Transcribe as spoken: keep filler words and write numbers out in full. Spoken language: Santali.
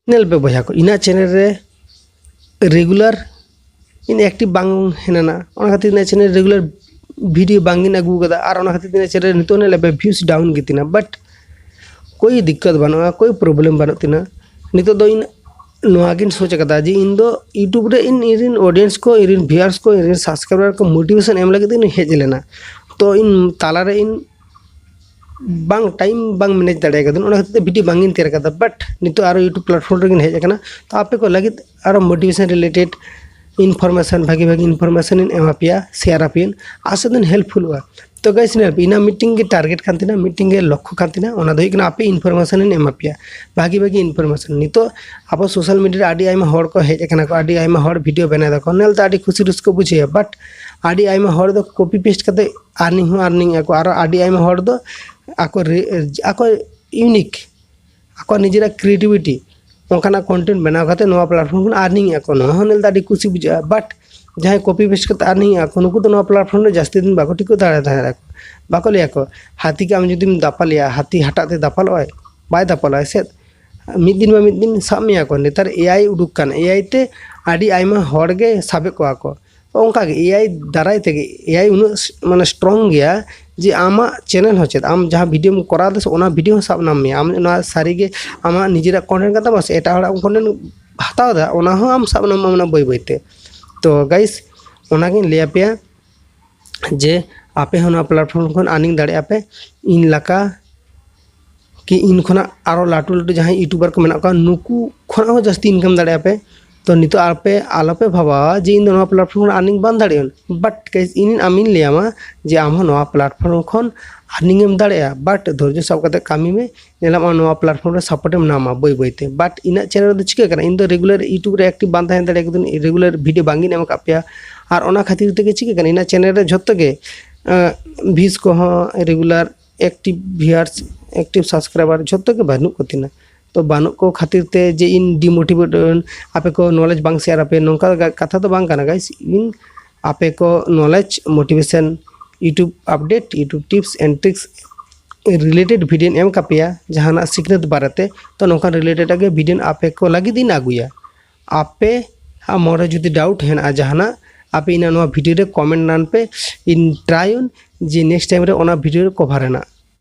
ᱧᱮᱞ ᱯᱮ ᱵᱚᱭᱦᱟ ᱠᱚ, ᱤᱧᱟᱹᱜ ᱪᱮᱱᱮᱞ ᱨᱮ ᱨᱮᱜᱩᱞᱟᱨ ᱤᱧ ᱮᱠᱴᱤᱵᱷ ᱵᱟᱝ ᱦᱮᱱᱟᱱᱟ, ᱚᱱᱟ ᱠᱷᱟᱹᱛᱤᱨ ᱤᱧᱟᱹᱜ ᱪᱮᱱᱮᱞ ᱨᱮᱜᱩᱞᱟᱨ ᱵᱷᱤᱰᱤᱭᱳ ᱵᱟᱝ ᱤᱧ ᱟᱹᱜᱩ ᱟᱠᱟᱫᱟ᱾ ᱟᱨ ᱚᱱᱟ ᱠᱷᱟᱹᱛᱤᱨ ᱤᱧᱟᱹᱜ ᱪᱮᱱᱮᱞ ᱨᱮ ᱱᱤᱛᱚᱜ ᱧᱮᱞ ᱯᱮ ᱵᱷᱤᱭᱩᱥ ᱰᱟᱣᱩᱱ ᱜᱮᱛᱤᱧᱟ, ᱵᱟᱴ ᱠᱳᱭ ᱫᱤᱠᱠᱟᱛ ᱵᱟᱹᱱᱩᱜᱼᱟ, ᱠᱳᱭ ᱯᱨᱚᱵᱞᱮᱢ ᱵᱟᱹᱱᱩᱜ ᱛᱤᱧᱟ᱾ ᱱᱤᱛᱚᱜ ᱫᱚ ᱤᱧ ᱱᱚᱣᱟ ᱜᱤᱧ ᱥᱳᱪ ᱟᱠᱟᱫᱟ ᱡᱮ ᱤᱧ ᱫᱚ YouTube ᱨᱮ ᱤᱧ ᱤᱧᱨᱮᱱ ᱚᱰᱤᱭᱮᱱᱥ ᱠᱚ, ᱤᱧᱨᱮᱱ ᱵᱷᱤᱭᱩᱣᱟᱨᱥ ᱠᱚ, ᱤᱧᱨᱮᱱ ᱥᱟᱵᱥᱠᱨᱟᱭᱵᱟᱨ ᱠᱚ ᱢᱳᱴᱤᱵᱷᱮᱥᱚᱱ ᱮᱢ ᱞᱟᱹᱜᱤᱫ ᱤᱧ ᱦᱮᱡ ᱞᱮᱱᱟ᱾ ᱛᱚ ᱤᱧ ᱛᱟᱞᱟᱨᱮ ᱤᱧ ᱵᱟᱝ ᱴᱟᱭᱤᱢ ᱵᱟᱝ ᱢᱮᱱᱮᱡᱽ ᱫᱟᱲᱮ ᱠᱟᱹᱫᱟᱹᱧ, ᱚᱱᱟ ᱠᱷᱟᱹᱛᱤᱨ ᱛᱮ ᱵᱷᱤᱰᱤᱭᱳ ᱵᱟᱝ ᱤᱧ ᱛᱮᱭᱟᱨ ᱠᱟᱫᱟ᱾ ᱵᱟᱴ ᱱᱤᱛᱚᱜ ᱟᱨᱚ YouTube ᱯᱞᱟᱴᱯᱷᱚᱨᱢ ᱨᱮᱜᱤᱧ ᱦᱮᱡ ᱟᱠᱟᱱᱟ᱾ ᱛᱚ ᱟᱯᱮ ᱠᱚ ᱞᱟᱹᱜᱤᱫ ᱟᱨᱚ ᱢᱳᱴᱤᱵᱷᱮᱥᱚᱱ ᱨᱤᱞᱮᱴᱮᱰ ᱤᱱᱯᱷᱚᱨᱢᱮᱥᱚᱱ, ᱵᱷᱟᱜᱤ ᱵᱷᱟᱜᱤ ᱤᱱᱯᱷᱚᱨᱢᱮᱥᱚᱱ ᱤᱧ ᱮᱢᱟ ᱯᱮᱭᱟ, ᱥᱮᱭᱟᱨ ᱟᱯᱮᱭᱟᱹᱧ, ᱟᱥᱟ ᱫᱚᱧ ᱦᱮᱞᱯᱯᱷᱩᱞᱚᱜᱼᱟ᱾ ᱛᱚ ᱜᱟᱭᱥ, ᱧᱮᱞ ᱯᱮ, ᱤᱧᱟᱹᱜ ᱢᱤᱫᱴᱤᱝ ᱜᱮ ᱴᱟᱨᱜᱮᱴ ᱠᱟᱱ ᱛᱤᱧᱟ, ᱢᱤᱫᱴᱤᱝ ᱜᱮ ᱞᱚᱠᱠᱷᱚ ᱠᱟᱱ ᱛᱤᱧᱟ, ᱚᱱᱟ ᱫᱚ ᱦᱩᱭᱩᱜ ᱠᱟᱱᱟ ᱟᱯᱮ ᱤᱱᱯᱷᱚᱨᱢᱮᱥᱚᱱ ᱤᱧ ᱮᱢᱟ ᱯᱮᱭᱟ, ᱵᱷᱟᱜᱤ ᱵᱷᱟᱜᱤ ᱤᱱᱯᱷᱚᱨᱢᱮᱥᱚᱱ᱾ ᱱᱤᱛᱚᱜ ᱟᱵᱚ ᱥᱳᱥᱟᱞ ᱢᱤᱰᱤᱭᱟ ᱨᱮ ᱟᱹᱰᱤ ᱟᱭᱢᱟ ᱦᱚᱲ ᱠᱚ ᱦᱮᱡ ᱟᱠᱟᱱᱟ ᱠᱚ, ᱟᱹᱰᱤ ᱟᱭᱢᱟ ᱦᱚᱲ ᱵᱷᱤᱰᱤᱭᱳ ᱵᱮᱱᱟᱣ ᱫᱟᱠᱚ, ᱧᱮᱞᱛᱮ ᱟᱹᱰᱤ ᱠᱩᱥᱤ ᱨᱟᱹᱥᱠᱟᱹ ᱵᱩᱡᱷᱟᱹᱜᱼᱟ, ᱵᱟᱴ ᱟᱹᱰᱤ ᱟᱭᱢᱟ ᱦᱚᱲ ᱫᱚ ᱠᱚᱯᱤ ᱯᱮᱥᱴ ᱠᱟᱛᱮ ᱟᱨᱱᱤᱝ ᱦᱚᱸ ᱟᱨᱱᱤᱝ ᱟᱠᱚ, ᱟᱨᱚ ᱟᱹᱰᱤ ᱟᱭᱢᱟ ᱦᱚᱲ ᱫᱚ ᱟᱠᱚ ᱨᱮ-, ᱟᱠᱚ ᱤᱭᱩᱱᱤᱠ, ᱟᱠᱚᱣᱟᱜ ᱱᱤᱡᱮᱨᱟᱜ ᱠᱨᱤᱭᱮᱴᱤᱵᱷᱤᱴᱤ ᱚᱱᱠᱟᱱᱟᱜ ᱠᱚᱱᱴᱮᱱᱴ ᱵᱮᱱᱟᱣ ᱠᱟᱛᱮ ᱱᱚᱣᱟ ᱯᱞᱟᱴᱯᱷᱚᱨᱢ ᱠᱷᱚᱱ ᱟᱨᱱᱤᱝ ᱮᱫᱟ ᱠᱚ, ᱱᱚᱣᱟ ᱦᱚᱸ ᱧᱮᱞ ᱫᱚ ᱟᱹᱰᱤ ᱠᱩᱥᱤ ᱵᱩᱡᱷᱟᱹᱜᱼᱟ᱾ ᱵᱟᱴ ᱡᱟᱦᱟᱸᱭ ᱠᱚᱯᱤ ᱯᱮᱥᱴ ᱠᱟᱛᱮ ᱟᱨᱱᱤᱝ ᱮᱫᱟ ᱠᱚ, ᱱᱩᱠᱩ ᱫᱚ ᱱᱚᱣᱟ ᱯᱞᱟᱴᱯᱷᱚᱨᱢ ᱨᱮ ᱡᱟᱹᱥᱛᱤ ᱫᱤᱱ ᱵᱟᱠᱚ ᱴᱤᱠᱟᱹᱣ ᱫᱟᱲᱮ ᱫᱟᱲᱮᱭᱟᱜᱼᱟ ᱠᱚ᱾ ᱵᱟᱠᱚ ᱞᱟᱹᱭᱟ ᱠᱚ, ᱦᱟᱹᱛᱤ ᱜᱮ ᱟᱢ ᱡᱩᱫᱤᱢ ᱫᱟᱯᱟᱞᱮᱭᱟ, ᱦᱟᱹᱛᱤ ᱦᱟᱴᱟᱜ ᱛᱮ ᱫᱟᱯᱟᱞᱚᱜᱼᱟᱭ? ᱵᱟᱭ ᱫᱟᱯᱟᱞᱚᱜᱼᱟᱭ ᱥᱮ᱾ ᱢᱤᱫ ᱫᱤᱱ ᱵᱟ ᱢᱤᱫ ᱫᱤᱱ ᱥᱟᱵ ᱢᱮᱭᱟ ᱠᱚ᱾ ᱱᱮᱛᱟᱨ ᱮ ᱟᱭ ᱩᱰᱩᱠ ᱠᱟᱱ, ᱮ ᱟᱭ ᱛᱮ ᱟᱹᱰᱤ ᱟᱭᱢᱟ ᱦᱚᱲ ᱜᱮ ᱥᱟᱵᱮᱫ ᱠᱚᱣᱟ ᱠᱚ᱾ ᱚᱱᱠᱟᱜᱮ ᱮ ᱟᱭ ᱫᱟᱨᱟᱭ ᱛᱮᱜᱮ, ᱮ ᱟᱭ ᱩᱱᱟᱹᱜ ᱢᱟᱱᱮ ᱥᱴᱨᱚᱝ ᱜᱮᱭᱟ ᱡᱮ ᱟᱢᱟᱜ ᱪᱮᱱᱮᱞ ᱦᱚᱸ ᱪᱮᱫ, ᱟᱢ ᱡᱟᱦᱟᱸ ᱵᱷᱤᱰᱤᱭᱳᱢ ᱠᱚᱨᱟᱣ ᱮᱫᱟ ᱥᱮ, ᱚᱱᱟ ᱵᱷᱤᱰᱤᱭᱳ ᱦᱚᱸ ᱥᱟᱵ ᱧᱟᱢ ᱢᱮᱭᱟ᱾ ᱟᱢ ᱚᱱᱟ ᱥᱟᱹᱨᱤᱜᱮ ᱟᱢᱟᱜ ᱱᱤᱡᱮᱨᱟᱜ ᱠᱚᱱᱴᱮᱱᱴ ᱠᱟᱱ ᱛᱟᱢᱟ ᱥᱮ, ᱮᱴᱟᱜ ᱦᱚᱲᱟᱜ ᱠᱚᱱᱴᱮᱱᱴ ᱦᱟᱛᱟᱣ ᱮᱫᱟ, ᱚᱱᱟ ᱦᱚᱸ ᱟᱢ ᱥᱟᱵ ᱧᱟᱢ ᱢᱮᱭᱟ ᱵᱟᱹᱭ ᱵᱟᱹᱭᱛᱮ᱾ ᱛᱚ ᱜᱟᱭᱥ, ᱚᱱᱟᱜᱤᱧ ᱞᱟᱹᱭ ᱟᱯᱮᱭᱟ ᱡᱮ ᱟᱯᱮ ᱦᱚᱸ ᱱᱚᱣᱟ ᱯᱞᱟᱴᱯᱷᱚᱨᱢ ᱠᱷᱚᱱ ᱟᱨᱱᱤᱝ ᱫᱟᱲᱮᱭᱟᱜᱼᱟ ᱯᱮ᱾ ᱤᱧ ᱞᱮᱠᱟ ᱠᱤ ᱤᱧ ᱠᱷᱚᱱᱟᱜ ᱟᱨᱚ ᱞᱟᱹᱴᱩ ᱞᱟᱹᱴᱩ ᱡᱟᱦᱟᱸᱭ ᱤᱭᱩᱴᱩᱵᱟᱨ ᱠᱚ ᱢᱮᱱᱟᱜ ᱠᱚᱣᱟ, ᱱᱩᱠᱩ ᱠᱷᱚᱱᱟᱜ ᱦᱚᱸ ᱡᱟᱹᱥᱛᱤ ᱤᱱᱠᱟᱢ ᱫᱟᱲᱮᱭᱟᱜᱼᱟ ᱯᱮ᱾ ᱛᱚ ᱱᱤᱛᱚᱜ ᱟᱯᱮ ᱟᱞᱚᱯᱮ ᱵᱷᱟᱵᱟᱣᱟ ᱡᱮ ᱤᱧ ᱫᱚ ᱱᱚᱣᱟ ᱯᱞᱟᱴᱯᱷᱚᱨᱢ ᱠᱷᱚᱱ ᱟᱨᱱᱤᱝ ᱵᱟᱢ ᱫᱟᱲᱮᱭᱟᱜᱼᱟ᱾ ᱵᱟᱴ ᱜᱟᱭᱥ, ᱤᱧ ᱟᱢᱤᱧ ᱞᱟᱹᱭᱟᱢᱟ ᱡᱮ ᱟᱢ ᱦᱚᱸ ᱱᱚᱣᱟ ᱯᱞᱟᱴᱯᱷᱚᱨᱢ ᱠᱷᱚᱱ ᱟᱨᱱᱤᱝ ᱮᱢ ᱫᱟᱲᱮᱭᱟᱜᱼᱟ, ᱵᱟᱴ ᱫᱷᱳᱨᱡᱚ ᱥᱟᱵ ᱠᱟᱛᱮ ᱠᱟᱹᱢᱤ ᱢᱮ, ᱧᱮᱞᱟᱢ ᱟᱢ ᱱᱚᱣᱟ ᱯᱞᱟᱴᱯᱷᱚᱨᱢ ᱨᱮ ᱥᱟᱯᱳᱨᱴ ᱮᱢ ᱧᱟᱢᱟ ᱵᱟᱹᱭ ᱵᱟᱹᱭᱛᱮ᱾ ᱵᱟᱴ ᱤᱧᱟᱹᱜ ᱪᱮᱱᱮᱞ ᱨᱮᱫᱚ ᱪᱤᱠᱟᱹᱜ ᱠᱟᱱᱟ, ᱤᱧ ᱫᱚ ᱨᱮᱜᱩᱞᱟᱨ ᱤᱭᱩᱴᱩᱵᱽ ᱨᱮ ᱮᱠᱴᱤᱵᱷ ᱵᱟᱝ ᱛᱟᱦᱮᱸ ᱫᱟᱲᱮ ᱠᱟᱹᱫᱟᱹᱧ, ᱨᱮᱜᱩᱞᱟᱨ ᱵᱷᱤᱰᱤᱭᱳ ᱵᱟᱝ ᱤᱧ ᱮᱢ ᱟᱠᱟᱫ ᱯᱮᱭᱟ᱾ ᱟᱨ ᱚᱱᱟ ᱠᱷᱟᱹᱛᱤᱨ ᱛᱮᱜᱮ ᱪᱤᱠᱟᱹᱜ ᱠᱟᱱᱟ, ᱤᱧᱟᱹᱜ ᱪᱮᱱᱮᱞ ᱨᱮ ᱡᱷᱚᱛᱚ ᱜᱮ ᱵᱷᱤᱭᱩᱡᱽ ᱠᱚᱦᱚᱸ regular active viewers, active subscriber ᱡᱷᱚᱛᱚ ᱜᱮ ᱵᱟᱹᱱᱩᱜ ᱠᱚ ᱛᱤᱧᱟ᱾ ᱛᱚ ᱵᱟᱹᱱᱩᱜ ᱠᱚ ᱠᱷᱟᱹᱛᱤᱨ ᱛᱮ ᱡᱮ ᱤᱧ ᱰᱤᱢᱳᱴᱤᱵᱷᱮᱴ ᱟᱹᱧ, ᱟᱯᱮ ᱠᱚ ᱱᱚᱞᱮᱡᱽ ᱵᱟᱝ ᱥᱮᱭᱟᱨ ᱟᱯᱮ, ᱱᱚᱝᱠᱟ ᱜᱟ-, ᱠᱟᱛᱷᱟ ᱫᱚ ᱵᱟᱝ ᱠᱟᱱᱟ ᱜᱟᱭᱥ᱾ ᱤᱧ ᱟᱯᱮ ᱠᱚ knowledge, motivation, YouTube update, YouTube tips and tricks related ᱵᱷᱤᱰᱤᱭᱳᱧ ᱮᱢ ᱠᱟᱯᱮᱭᱟ ᱡᱟᱦᱟᱱᱟᱜ ᱥᱤᱠᱷᱱᱟᱹᱛ ᱵᱟᱨᱮᱛᱮ᱾ ᱛᱚ ᱱᱚᱝᱠᱟᱱ ᱨᱤᱞᱮᱴᱮᱰ ᱟᱜ ᱜᱮ ᱵᱷᱤᱰᱤᱭᱳ ᱟᱯᱮ ᱠᱚ ᱞᱟᱹᱜᱤᱫ ᱤᱧ ᱟᱹᱜᱩᱭᱟ᱾ ᱟᱯᱮ ᱟᱜ ᱢᱚᱱᱮ ᱡᱩᱫᱤ ᱰᱟᱣᱩᱴ ᱦᱮᱱᱟᱜᱼᱟ ᱡᱟᱦᱟᱱᱟᱜ, ᱟᱯᱮ ᱤᱧᱟᱹᱜ ᱱᱚᱣᱟ ᱵᱷᱤᱰᱤᱭᱳ ᱨᱮ ᱠᱚᱢᱮᱱᱴ ᱱᱟᱱ ᱯᱮ, ᱤᱧ ᱴᱨᱟᱭᱟᱹᱧ ᱡᱮ ᱱᱮᱠᱥᱴ ᱴᱟᱭᱤᱢ ᱨᱮ ᱚᱱᱟ ᱵᱷᱤᱰᱤᱭᱳ ᱨᱮ ᱠᱚᱵᱷᱟᱨ ᱨᱮᱱᱟᱜ᱾